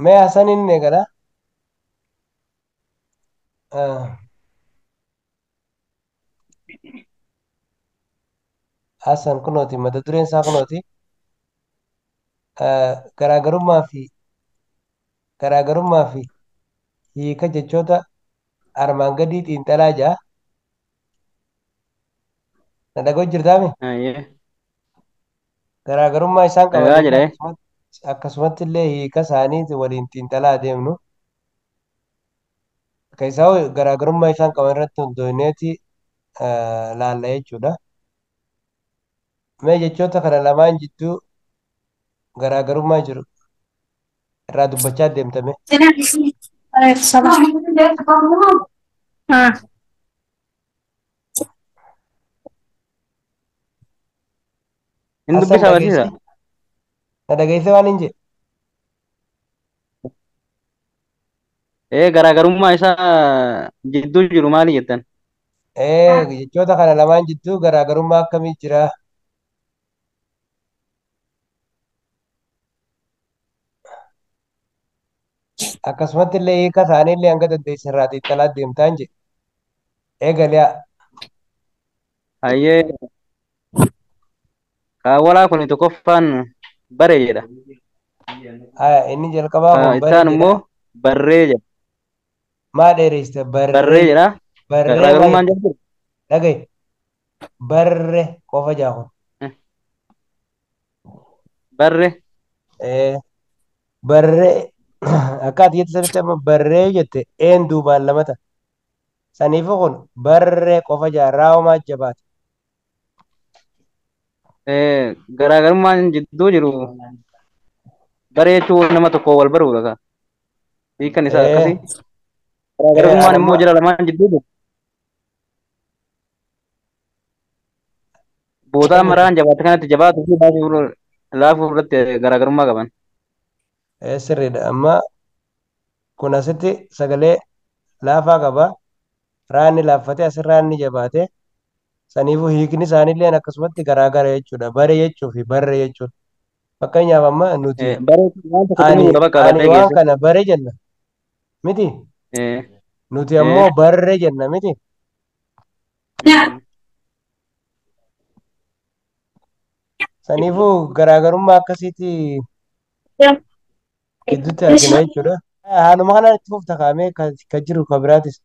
Mee Hasan inni eegala. Hasan kunooti mata dureen isaa kunooti. Garaagarummaa fi garaagarummaa fi hiika jechoota armaan gadii xiinxalaa jaa. Na dhaga'u jirtaami? Ayyee. Garaagarummaa isaan Dhagaa qabanii fi jedhee. Akkasumatti illee hiika isaanii waliin xiinxalaa adeemnu. Akka isaa garaagarummaa isaan qaban irratti hundoofneeti laalla jechuudha. Mee jechoota kana lamaan jidduu garaagarummaa jiru irraa dubbachaa deemtame. Hin Hassan dubbisaa barsiisa. dhageessee? Na dhageessee waan hin jedhe? Ee garaagarummaa isaa jidduu jiru maali jettan? Ee jechoota kana lamaan jidduu garaagarummaa akkamii jira? Akkasumatti illee hiika isaanii illee hanga dandeesse irraa xiinxalaa deemtaan jedhe. Eegaliyaa. Ayyee kaawwalaa kun tokkoffaan bare jedha. Haya inni jalqabaa kun bare Ittaan jedha. immoo barree jedha. Maa dheeressite Barree barree jedha. barree maa Garaagarummaan jette? jiru. Dhagahi barre qofa jaa kun. Barre. Ee barree akka ati jette sanitti amma barree jette een duubaan lama ta'a. Saniifuu kun barree qofa jaa raawwamaa jabaata. Garaagarummaan jidduu jiru bare jechuun nama tokko wal baruudha ka. Hiikan isaa Ee akkasii. ee Garaagarummaan immoo anamma jara lamaan jidduu jiru. Bootaa eenyutu maraan jabaate kanatti jabaatu fi laafuu irratti garaagarummaa qaban. ee sirriidha amma kun asitti sagalee laafaa qaba. Raanni laaffate asirraa inni jabaate. Saniifuu hiikni isaaniillee akkasumatti garaagara jechuudha. Bare jechuu fi barre jechuudha. Fakkeenyaaf amma nuti Bare waan tokko ani xumuruudha bakka ani barree waan geesse. kana bare jenna miti. Nuti ammoo barre jenna miti. Saniifuu garaagarummaa akkasiitti gidduutti argina jechuudha. Haaluma kanaan itti fufta kaa'amee kan jiru kan biraatis.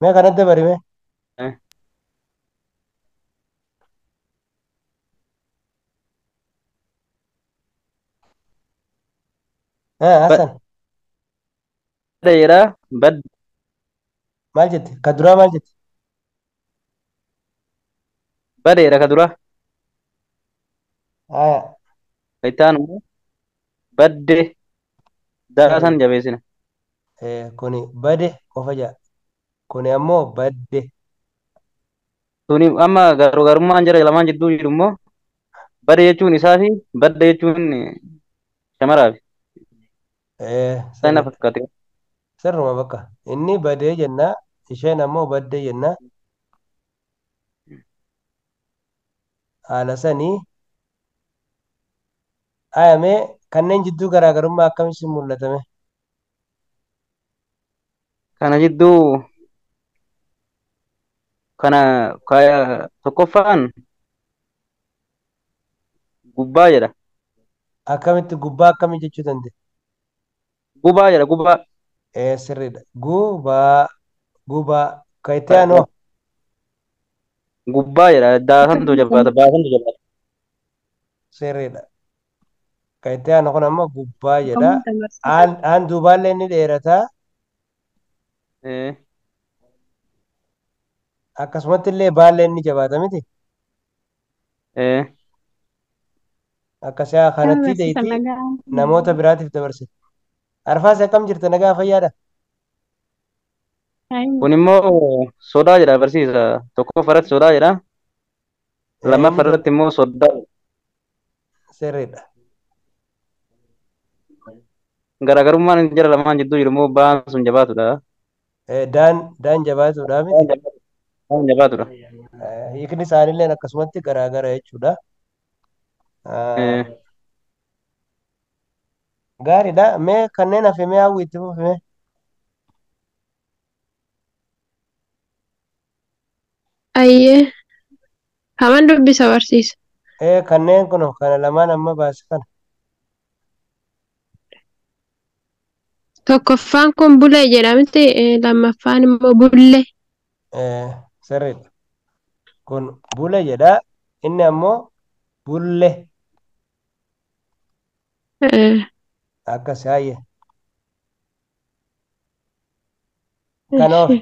Mee kanatti dabarime. Hassan Badda jedha. Badda maal jette? Kan duraa maal jette? jedha ka dura. Haya Ittaan immoo badde daa san sirriidha. jabeessina. Kuni bade qofa jedha. Kuni ammoo badde. Tuni amma garaagarummaan jara lamaan jidduu jiru immoo bade jechuun isaa fi badda jechuun shamaraafi. Sana Sirriidha. fakkaate. Sirruma bakka. Inni badee jenna. Isheen ammoo badde jenna. Haala sanii. Haya mee kanneen jidduu garaagarummaa akkamitti mul'atame? Kana jidduu kana tokkoffaan gubbaa jedha. Akkamitti gubbaa akkamii jechuu dandeenya? Gubaa jedha gubaa. Ee sirriidha. Gubaa gubaa kan itti aanu Gubbaa jedha daasantu jabaata baasantu jabaata. sirriidha. Kan itti aanu kun ammoo gubbaa jedha. Aan duubaallee ni dheerataa. Akkasumatti illee baallee ni jabaata miti. Akkasii kanatti deetii namoota biraatiif dabarsite. Arfaas akkam jirta nagaa fayyaadha? Kun immoo sodaa jedha barsiisa. Tokkoffaa irratti sodaa jedha. Lammaffaa irratti immoo soddaa. Sirriidha. Garaagarummaan jara lamaan jidduu jiru immoo ba'aan sun jabaatudha. Daan jabaatudha miti. Daan jabaatudha. Hiikni isaaniillee akkasumatti garaagara jechuudha. Eh, Gaariidha. Mee kanneen hafe mee hawwi itti fufi mee. Ayyee. Haman dubbisa barsiisa. Kanneen kun kana lamaan amma baase kana. Tokkoffaan kun bulee jedhamti. Lammaffaan immoo bulle. Sirriidha. Kun bule jedha. Inni ammoo bulle. Akkas haayye. Kan oofe.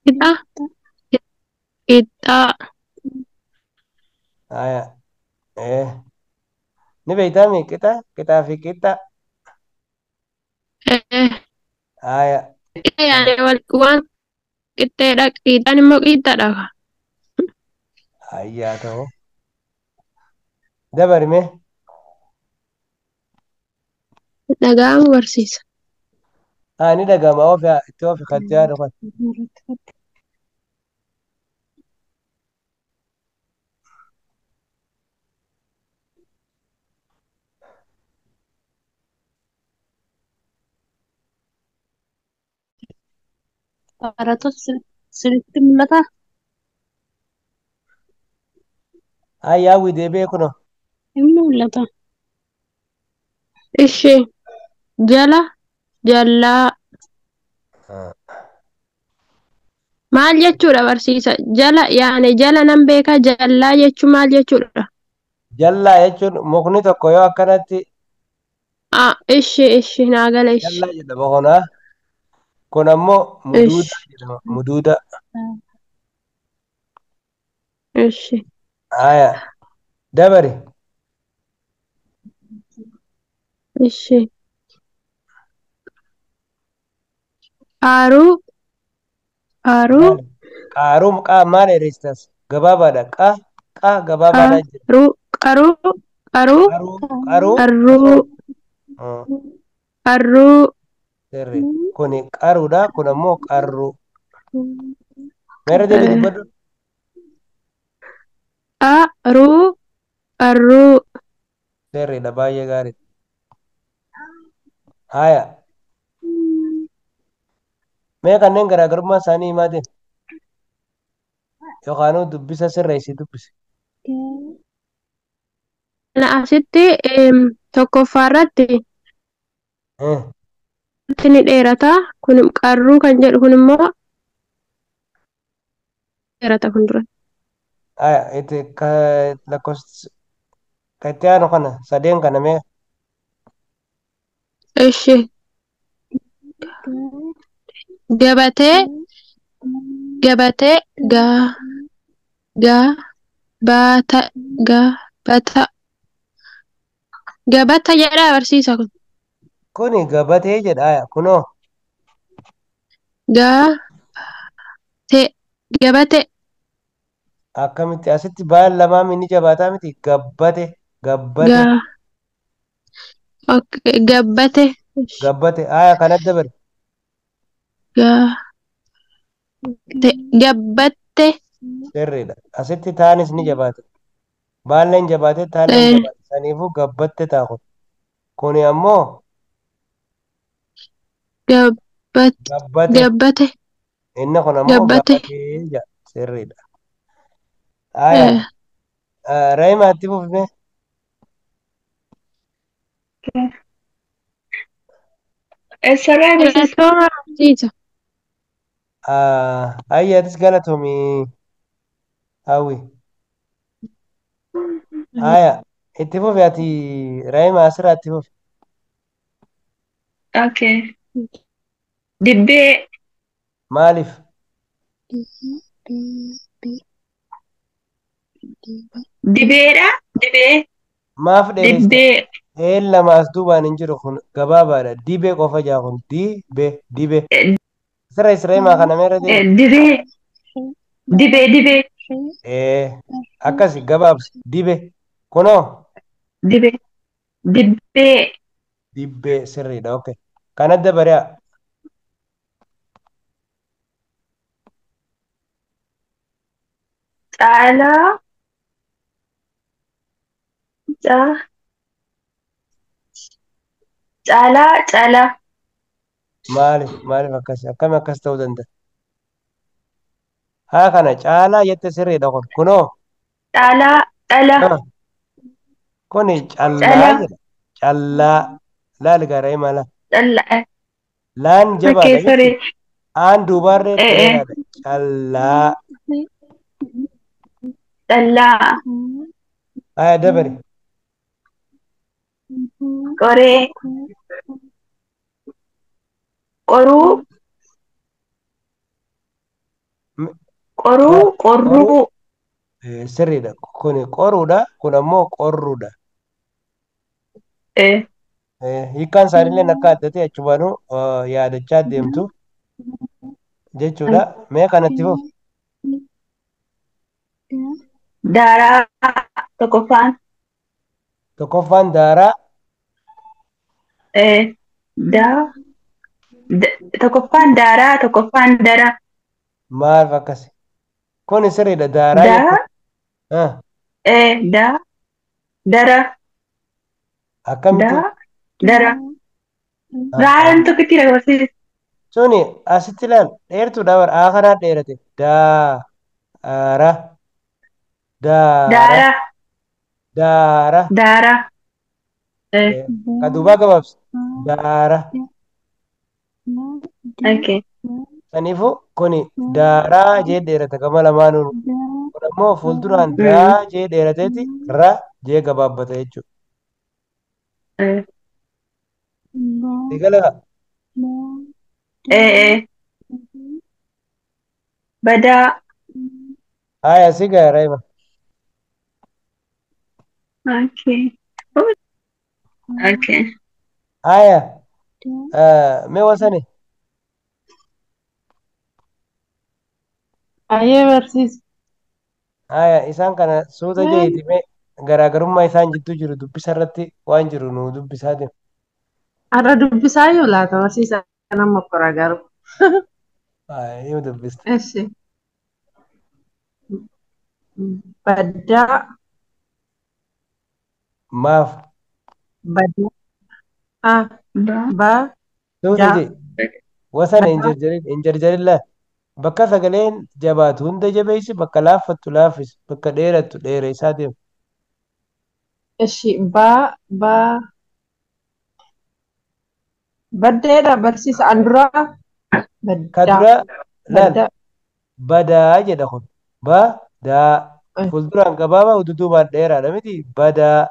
Qixaa. Qixxaa. Haya. Ni beektaa qixa? Qixaa fi qixxa. Haya. Qixa yaani waan qixxeedha. Qixxaan immoo qixxaadha. Hayyaa ta'u. Dabari mee. Dhaga'amu barsiisa. Haa ni dhaga'ama oofe itti oofe kan yaadu kan. Barattoota sirriitti mul'ataa? Haa yaawwi deebi'ee kunoo. Hin mul'ata. Ishee jala jallaa maal jechuudha barsiisa? Jala yaani jala nan beekaa jallaa jechuun maal jechuudha? Jallaa jechuun mukni tokko yoo akkanatti Ah, ishee ishee naa gala ishee. jallaa jedhama kunaa. Kun ammoo muduuda jedhama. Muduuda. Ishee. Haya. Dabari. Ishee. Qaaruu. Qaaruu. Qaaruu qaa maal dheerestas? Gabaabaadha. Qa qa gabaabaadha jira. Qaruu. Qaruu. Qaruu. Qaruu. Qarruu. Qarruu. Sirri. Kuni qaruudha. Kun ammoo qarruu. Meera deebii dubbadhu. Qaruu. Qarruu. Sirriidha. Baay'ee gaariidha. Haya. Mee kanneen garaagarummaa isaanii himaa deemi. Yookaan dubbisa sirreessii dubbisi. Kana asitti tokkoffaa irratti ni dheerata. Kun qarruu kan jedhu kun immoo dheerata kun dura. Haya, itti lakkoofsa ka itti aanu kana sadeen kana mee. Ishi. Gabatee gabatee gaa gaa baata gaa bata gabata jedhaa barsiisa kun. Kuni gabatee jedha. Haya, kunoo. Gaa te gabate. Akkamitti asitti baan lamaa ni jabaataa miti gabbate gabbate. Gaa. Okay, gabbate. Gabbate. Haya, kanatti dabali. Gaa te gabbatte. Sirriidha. Asitti taanis ni jabaata. Baalleen jabaate taalleen jabaate. Saniifuu gabbatte ta'a kun. Kuni ammoo gabbate. Gabbate. Inni kun ammoo Gabbate. gabatee jedha. Sirriidha. Haya. Raayimaa itti fufi mee. Eessarraa barsiisa? Galatooma barsiisa. Hayya atis galatoomi hawwi. Haya itti fufi ati Raayimaa asirraa itti fufi. Okay. Dibbee. Maaliif? Dibeedha? Dibee. Maaf dheerista? Dibbee. Een lama as duubaan hin jiru kun gabaabaadha. Dibee qofa jaa kun dibee dibee. Sirreessi Raayimaa kana meerra deemi. Dibee. Dibee dibee. Akkasi gabaabsi dibee. Kunoo. Dibee. Dibbee. Dibbee sirriidha. Okay. Kan adda bari'a. Caalaa. Caa. Caalaa. Caalaa. Maaliif maaliif akkas akkami akkas ta'uu danda'a? Haa kana caalaa jette sirriidha kun. Kunoo Caalaa. Caalaa. ah, kuni callaa Caalaa. jedha. Callaa laali garaa mala. Callaa. Laan Okay, jabaadha sorry. miti. Aan duubaarree Eh, eh. dheeraadha. Callaa. Callaa. Haa dabari. Qoree. Qoruu. Qoruu. Qoruu Qorruu. Sirriidha. Kuni qoruudha. Kun ammoo qorruudha. Eh. Hiikkaan isaaniillee akka adda ta'e achumaanuu yaadachaa deemtu jechuudha. Mee kanatti fufi. Daaraa. Tokkoffaan. Tokkoffaan daaraa. Eh. Daa. Tokkoffaan daaraa. Tokkoffaan dara. Maal akkasi? Kuni sirriidha. Daaraa Daa. jette. Ah, Eh. Daa. Dara. akkamitti? Daa. Dara. Ah, ah. Raayaan tokkitti agarsiisa. Suni asitti ilaal dheertuudha bara aa kanaa dheerate. Daara. Daara. Daaraa. Daara. Daaraa. Eh. Ka duubaa gabaabsi. Daara. Okay. Saniifuu kuni daaraa jee dheerata gama lamaanuun. Kun ammoo fuulduraan daa jee dheerateeti ra jee gabaabbata jechuudha. Eh. Eegala Eh. Eh. Badaa. haya si gaara hima. Okay. Okay. Haya mee wasani Ayyee barsiisa. haya isaan kana suuta jeeti mee garaagarummaa isaan jidduu jiru dubbisa irratti waan jiru nuu dubbisaa deemu. Har'a dubbisaa yoo laata barsiisa nama kora garuu. Haya yoo dubbista. Eshi. Baddaa. Maaf Baddaa. Ah. Ba. Ba. suuta Daa. jee wasana hin Baddaa. jarjarin hin jarjarin laa. Bakka sagaleen jabaatu hunda jabeessi bakka laaffattu laaffisi bakka dheerattu dheeressaa deemu. Eshi. Ba. Ba. Baddeedha barsiisa an duraa. Ka Baddaa. duraa laal Baddaa. badaa jedha kun badaa Eh, fuulduraan gabaabaa dudduubaan dheeraadha miti badaa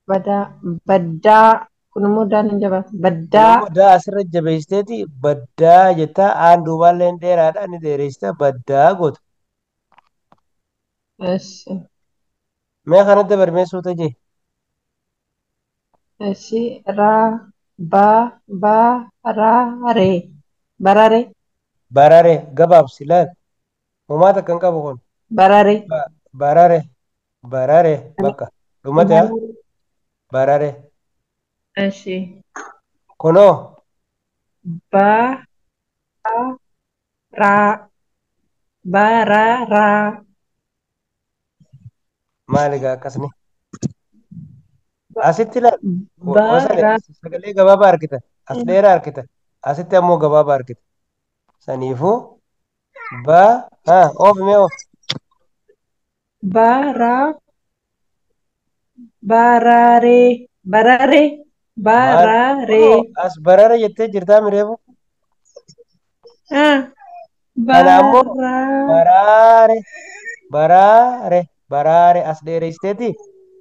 Badaa. Baddaa. Kun immoo daan hin jabaatu. kun Baddaa. ammoo daa asirra jabeessiteeti baddaa jettaa aan duubaallee dheeraadha ni dheeressita baddaa goota. Eshi. Mee kanatti dabarmee suuta jee Eshi. Ra. Ba. Ba. Ra. Re. Barare. barare gabaabsi laal homaa takka hin qabu kun Barare. Barare barare bakka dhumate haa barare Eshi. kunoo Ba. Ra. Ba. Ra. Ra. maali gaa akkasni asitti laal Ba. wasane Ra. sagalee gabaabaa argita as dheeraa argita asitti ammoo gabaabaa argita saniifuu ba haa oof mee oof Ba. Ra. Barare. Barare. maal Barare. kunoo as barare jettee jirtaa mireefu Ah. kana ammoo Bara. baraare baraare baraare as dheeressiteeti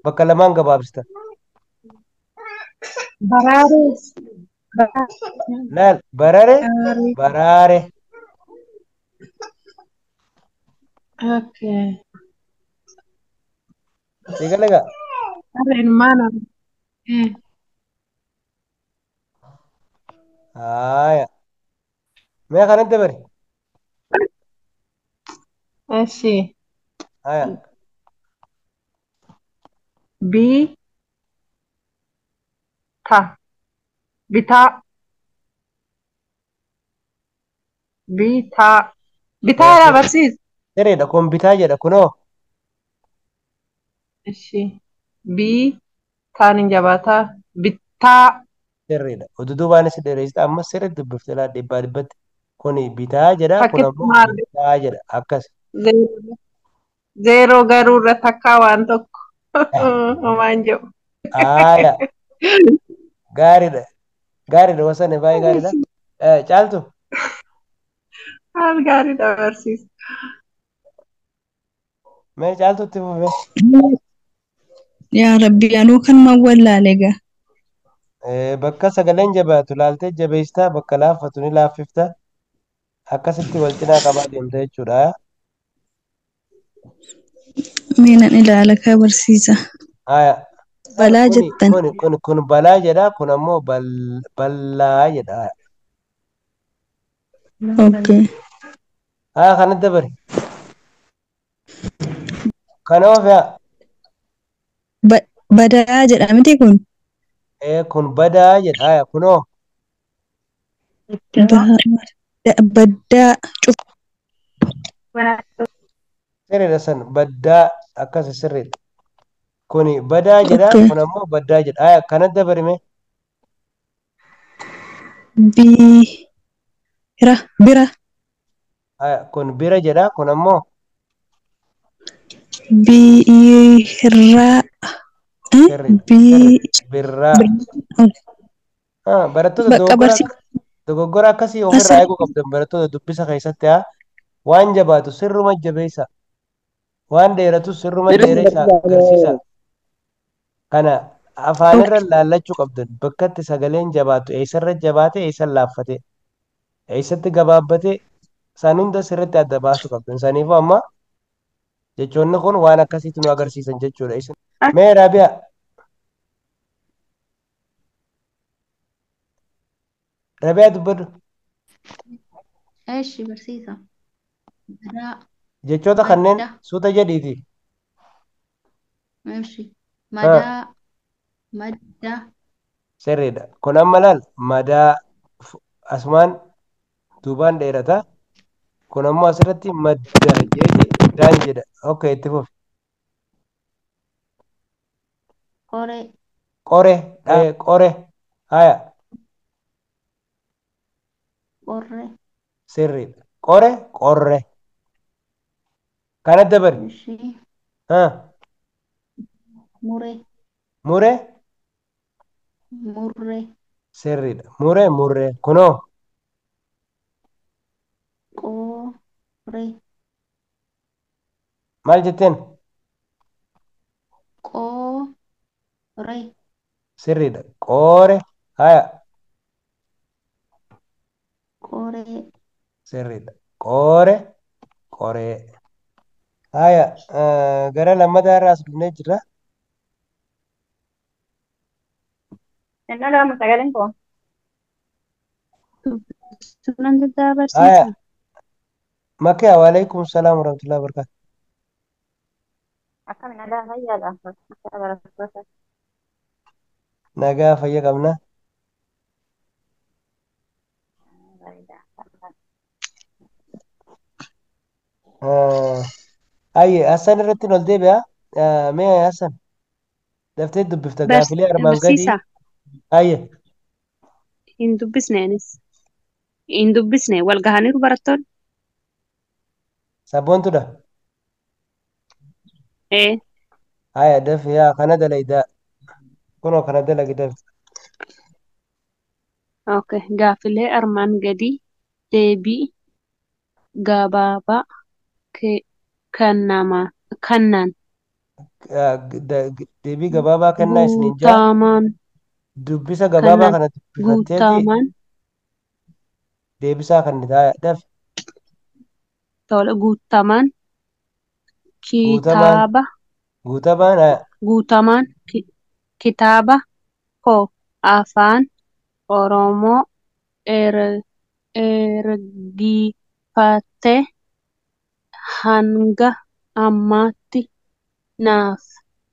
bakka lamaan gabaabsita Barare. laal barare Barare. baraare Okay. eegale gaa Harreen maana? Eh. haaya mee kanatti dabari Eshi. haaya Bi. Ta. Bitaa. Bitaa. Bitaadha barsiisa. Sirriidha. Kun bitaa jedha. Kunoo Ishi. Bii taan hin jabaataa. Bittaa. sirriidha. Ududuubaanis dheeresita amma sirriitti dubbifte laa dhibbaa dhibbatti. Kuni bitaa jedha. Kun Fakkitti ammoo maal bittaa jedha. Akkas. zeeroo zeeroo garuu irra takkaa waan tokko homaan jedhu. Haaya. Gaariidha. Gaariidha. Wasane baay'ee gaariidha. Caaltu. Haal gaariidha barsiisa. Mee caaltutti fufe. Yaa Rabbi anuu kanuma wallaale gaa. Bakka sagaleen jabaatu laaltee jabeessita. Bakka laaffatu ni laaffifta. Akkasitti wal cinaa qabaa deemta jechuudha. Mee nan ilaala kaa barsiisa. Haaya. Balaa Kuni jettan. kuni kun kun balaa jedha. Kun ammoo ballaa jedha. Okay. Haaya kana dabari. Kana ofi'a. Badaa jedha miti kun. Kun badaa jedha. Haaya kunoo. Baddaa cuf. Sirriidha san baddaa akkas sirriidha. Kuni badaa jedha. Okay. Kun ammoo baddaa jedha. Haaya kana dabari mee. Bira bira. Haaya kun bira jedha. Kun ammoo Biiraa. sirriidha. Bii. Sirriidha. Birraa. Barattoota Bakka dogoggora barsiisa. dogoggora akkasii ofirraa Asirra. eeguu qabdan barattoota dubbisa keessatti haa waan jabaatu sirruma jabeessa. Waan dheeratu sirruma dheeressa agarsiisa. Kana afaanirra laallachuu qabdan bakkatti sagaleen jabaatu eessarra jabaate eessa laaffate eessatti gabaabbate san hunda sirriitti adda baasuu qabdan. Saniifuu amma jechoonni kun waan akkasiitu nu agarsiisan jechuudha. Isin mee Raabiyaa Rabiyaa dubbadhu. Eeshi barsiisa. Badaa. Jechoota kanneen Madda. suuta jedhiiti. Eeshi. Madaa. Madda. Sirriidha. Kun amma laal madaa asumaan duubaan dheerata. Kun ammoo asirratti madda jeeti daan jedha. Okay, itti fufi. Qoree. Qore qore haya Qorree. sirriidha. Qore qorre. Kana dabari. Eeshi. Ha Muree. mure Murree. sirriidha. Mure murre. Kunoo Qoree. maal jetteen? Qoree. Sirriidha. Qoore haya Qoree. sirriidha. Qoore qoree. Haya gara lammataa irraa as dhufnee jirra. Hin dhaga'amu sagaleen koo. Sunan daddaa Haya barsiisa. Makiya waalaikum salaam warahmatullahi wabarakatuh. Akkami nagaa fayyaadha. Barsiisaa barattoota. Nagaa fayya qabna. Bareeda. Ayye Hassan irratti ol deebi'a. Mee Hassan daftee dubbifta gaafilee armaan gadii. Barsiisa. Ayye Hin dubbisne anis. Hin dubbisne wal gahaniiru barattoonni. sabboontudha. Ee. Haya dafi yaa kana dalaydaa. Kunoo kana dalagi dafi. Okay. Gaaffilee armaan gadii deebii gabaabaa kennaan Deebii gabaabaa kennaa isiniin jaa. guutamaan Dubbisa gabaabaa kennan kana dubbifatteeti guutamaan deebisaa kennita. Haya dafi. tola guutamaan Guutamaan kitaaba guutamaan haya guutamaan kitaaba koo afaan Oromoo ergifatee hanga ammaatti naaf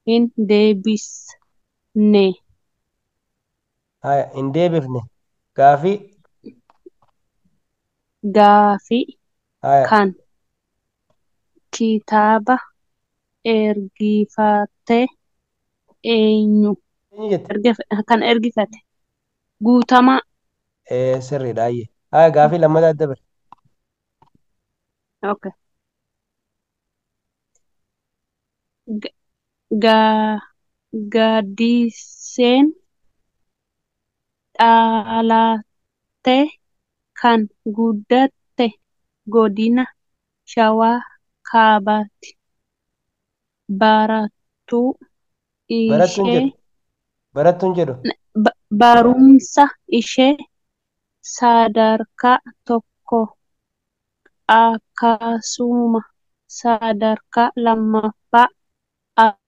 hin deebisne. Haya hin deebifne. Gaafii Gaafii haya kan Kitaaba ergifate eenyu? Eenyu jette? Kan ergifate. Guutamaa. Sirriidha ayyee. Haa gaafii lammataa adda bare. Okay. Ga Gaaddiseen dhalattee kan guddatte godina Shawaa Kaabaatti. Barattuu Barattuun ishee jedhu. Barattuun jedhu. Barumsa ishee sadarkaa tokko akkasuma sadarkaa lammaffaa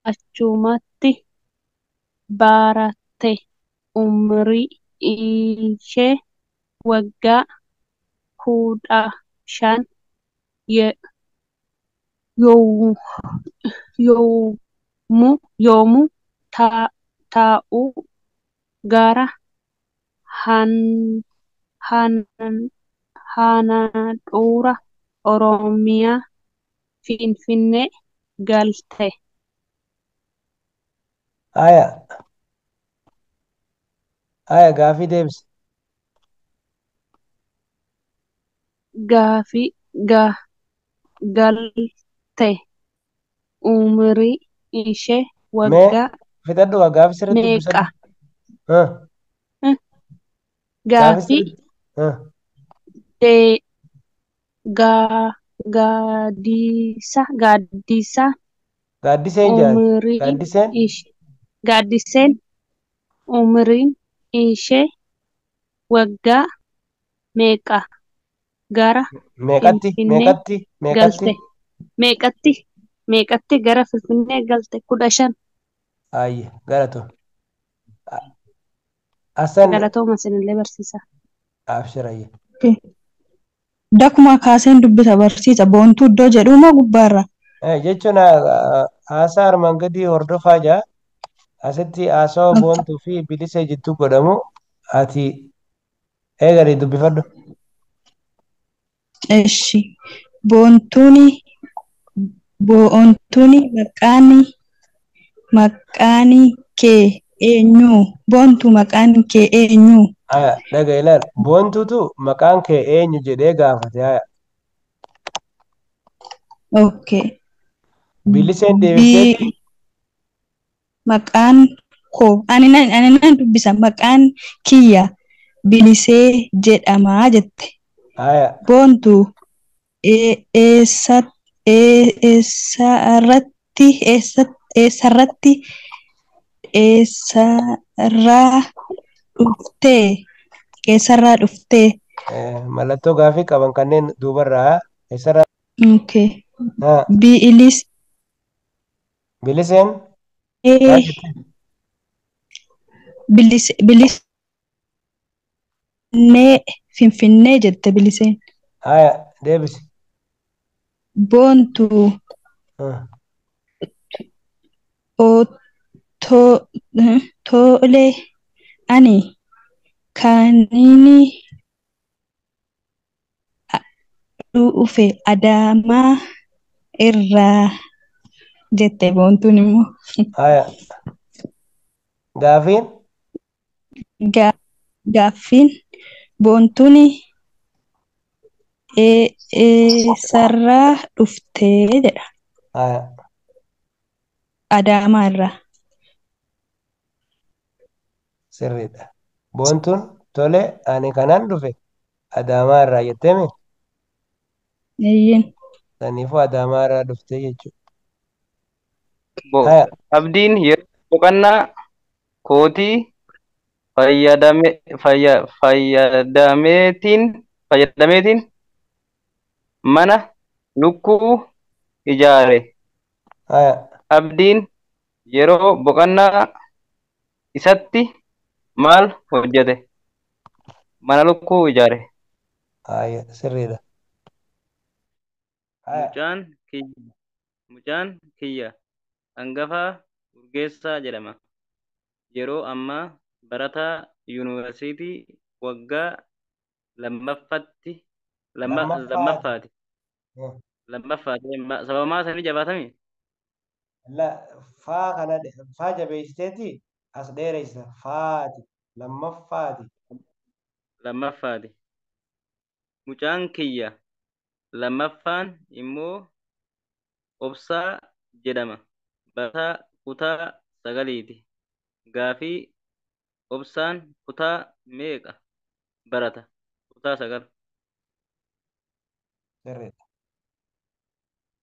achumatti baratte. Umrii ishee waggaa 15 yommuu ta'u gara handhuura Oromiyaa Finfinnee galte. Haya. Haya gaafii deebisi. Gaafii galte umrii ishee Mee waggaa fixadhu gaafii sirriitti meeqa? dubbisadhu. Gaafii Gaafii sirriitti. Gaaddisa Gaaddiseen jedhan. umriin Gaaddiseen ishee Gaaddiseen umriin ishee waggaa meeqa gara meeqatti Finfinnee meeqatti meeqatti? galte? Meeqatti gara Finfinnee galte? 15. Ayye galatoo. Asan Galatooma isinillee barsiisa. abshir ayye. Okay. Dakuma kaaseen dubbisa barsiisa. Boontuu iddoo jedhu moo gubbaarra? Jechuun haasaa armaan gadii hordofaa jira. Asitti haasawa boontuu fi bilisee jidduu godhamu ati eegalee dubbifadhu. Eshi. Boontuuni boontuuni maqaan kee eenyu? Boontuu maqaan kee eenyu? Haya dhaga ilaal. Boontuutu maqaan kee eenyu jedhee gaafate. Haya Okay. biliseen deebifteeti. Maqaan koo ani nan dubbisa maqaan kiyya Bilisee jedhamaa jette. Haya Boontuu eessarratti eessarratti eessarraa dhuftee eessarraa dhuftee? Mallattoo gaafii qaban kanneen duubarraa eessarraa Okay. haa Bilisee biliseen maal jette? Bilisee Finfinnee jette Biliseen. Haya deebisi. Boontuu tole ani kanin dhufe Adaamaa irraa jette Boontuun immoo. Haya gaafiin Gaaffiin Boontuun eessarraa dhuftee jedha. Haya Adaamaa irraa. Sirriidha. Boontuun tole ani kanan dhufe Adaamaa irraa jetteemi? Eeyyeen. Saniifuu Adaamaa irraa dhuftee jechuudha. Haya Abdiin yeroo boqonnaa kootii fayyadameetiin mana lukkuu ijaare. Haya Abdiin yeroo boqonnaa isatti maal hojjete? Mana lukkuu ijaare. Haya sirriidha. Haya Mucaan kiyya hangafaa Urgeessaa jedhama. Yeroo ammaa barataa yuunivarsiitii waggaa lammaffaati. Lammaffaati. Sababa maa sanii jabaatami? La faa kana faa jabeessiteeti as dheeressa faati lammaffaati. Lammaffaati. Mucaan kiyya lammaffaan immoo Obsaa jedhama. Barataa kutaa sagaliiti. Gaafii Obsaan kutaa meeqa barata? Kutaa 9. Sirriidha.